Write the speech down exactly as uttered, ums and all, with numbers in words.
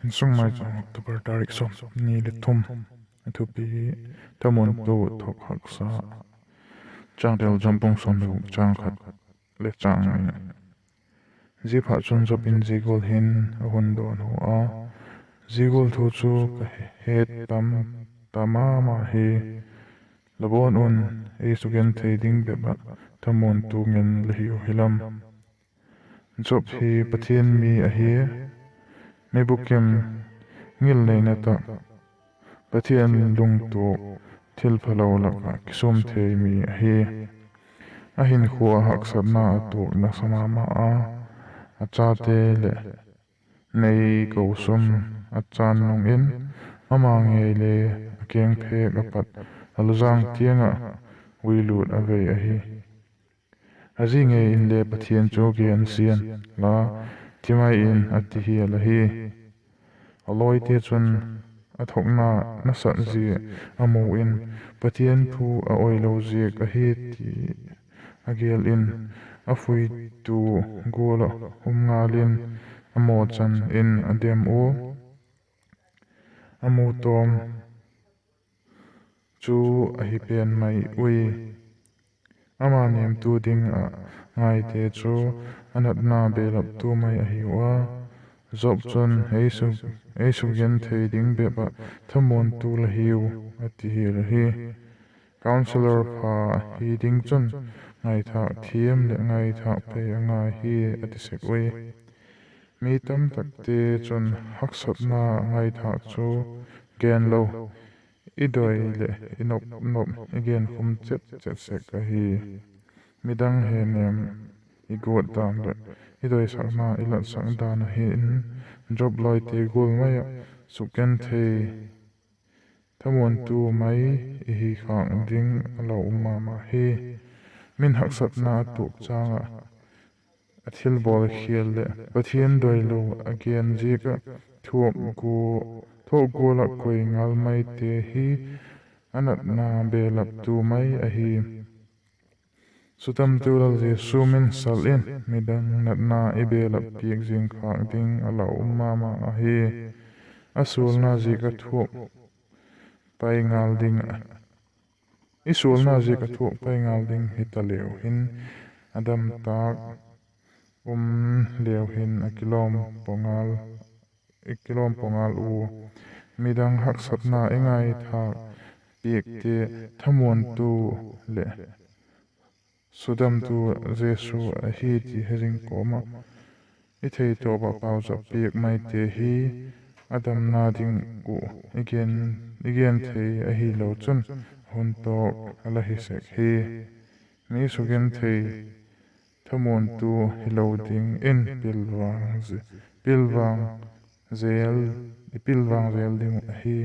Insung Maicham, October tarik sawmni le thum. A thupi: Thamuantu thok haksa. Changtel: John bung sawm le guk, chang khat le chang ni. Ziaphatchun Job in zia gual hin a hun dawnhu a: Zia gual thu chu ka het tam ta ma ma hi. La bawn un, ei sugenthei ding bep ah thamuantu ngen la hiu hilam. Job hi Pathian mi ahi. Mi bukim, ngilneina tak, Pathian lungtuak, thilphalo lak ah kisûm thei mi ahi. A hinkhua ah haksatna a tuak nasa ma ma a, a chate leh nei ko sum a chan nung in, ama ngei le a kengphêk ah pat a luzâng tiang ah uilut a vei ahi. A zi ngei inle Pathian chu gen sian la, ti mai in a ti hial ahi. A lawite chun a thokna nasat zia a mu in, Pathian thu a oilo ziak ahi ti a gêl in, a fuitu gual ah um ngal in, a mawchan in a dem ua, a mu tawm chu ahi pen mai ui. Ama nêmtu ding ah ngaite chu a natna belaptu mai ahiu a. Job chun, Ei sugenthei ding bep ah thamuantu la hiu, a ti hial ahi. Counsellor pha hi ding chun ngaithâk thiam leh ngaithâk pei a ngai hi, a ti sek ui. Mi tamtakte chun haksatna ngaithâk chu gen lo, i doi leh i nop nop i genkhum chet chet sek ahi. Midang henêm i guat dan leh i doisakna i latsak dan ahi in, Job lawite gual mai ah sugenthei, thamuantu mai i hi khâk ding a lau um ma ma hi. Min haksatna a tuak châng ah a thilbawlkhial leh Pathian doilo a gen ziak ah thuak gual ah koi ngal maite hi a natna belaptu mai ahi. Sudamtu Lal Jesu min sal in midang natna i belap piak zing khâk ding a lau um ma ma ahi. A sualna ziak a thuak pai ngal ding, i sualna ziak a thuak pai ngal ding hitaleu hin, a damtâk um leu hin a kilawm paw ngal, i kilawm paw ngal u. Midang haksatna i ngaithâk piakte thamuantu leh sudamtu Jesu ahi ti he zing kawm ah, i theitawp ah pauchap piak maite hi a damna ding uh i gen thei ahilo chun, a hun tawk a la hi sek hi. Mi sugenthei, thamuantu hilo dingin pilvang zel, i pilvang zel ding uh ahi.